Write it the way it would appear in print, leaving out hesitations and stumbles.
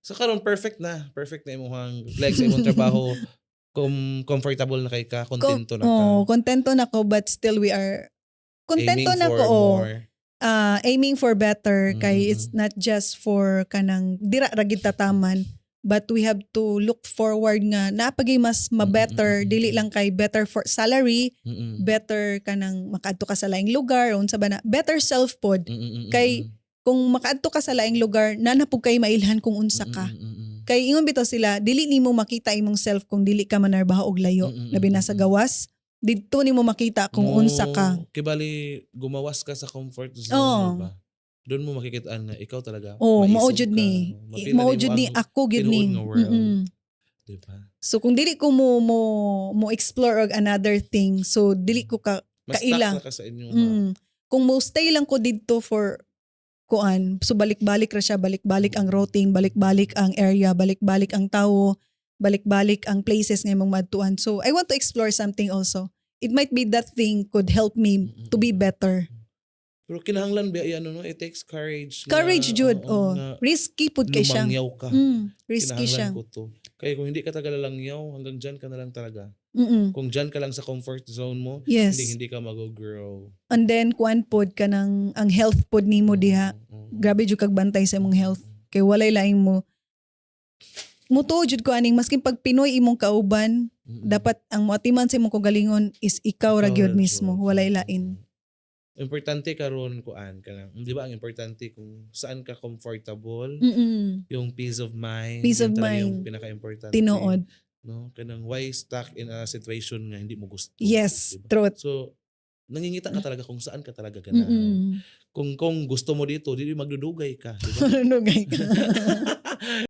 So karon perfect na. Perfect na imong like sa imong trabaho. Kung comfortable na kay ka, kontento na ka. Oh, kontento na ko, but still we are kontento Aiming na for ko, oh. more. Aiming for better kay it's not just for kanang dira ra gid tataman, but we have to look forward nga napagay mas ma-better, dili lang kay better for salary, better kanang makaadto ka sa laing lugar, unsa ba na, better self pod. Kay kung makaadto ka sa laing lugar na napug kay mailhan kung unsa ka. Kay ingon bitaw sila, dili nimo makita imong self kung dili ka manarbaho og layo, labi na sa gawas didto nimo makita kung unsa ka. Kibali gumawas ka sa comfort zone, diba? Doon mo makikitaan nga ikaw talaga. Oh, mao Maisog jud ka. ni. Mapila Mao nimo jud ni ang ako gyud ni. tinuod nga world. Diba? So kung dili ko mo explore og another thing, so dili ko ka Mas kaila. Stuck na ka sa inyong Kung mo stay lang ko didto for kuan, so balik-balik ra siya, balik-balik ang routine, balik-balik ang area, balik-balik ang tawo, balik-balik ang places nga imong maadtuan. So I want to explore something also. It might be that thing could help me to be better. Pero kinahanglan ba ano no, it takes courage. Na, Courage jud, oo, oh. na Risky pud kay siya. Lumangyaw ka. Risky siya. Kinahanglan ko to. Kaya kung hindi ka talaga lalangyaw, hanggang dyan ka na lang talaga. Kung dyan ka lang sa comfort zone mo, hindi hindi ka mag-grow. And then kuan pod kanang ang health pod nimo diha. Grabe jud kag bantay sa imong health. Kay walay laing mo mutuo jud ko aning maskin pag Pinoy imong kauban, dapat ang moatiman sa imong kaugalingon is ikaw ra gyud ra mismo, jud. Walay lain. Importante karon kuan ka lang. Di ba ang importante kung saan ka comfortable, yung peace of mind, Peace yun of talaga yung mind. Pinaka-importante. Tinuod. No? Kanang why stuck in a situation nga hindi mo gusto? Yes, Diba? Truth. So, nangingita ka talaga kung saan ka talaga ganahan. Kung gusto mo dito, di magdudugay ka, di ba? Nugay ka.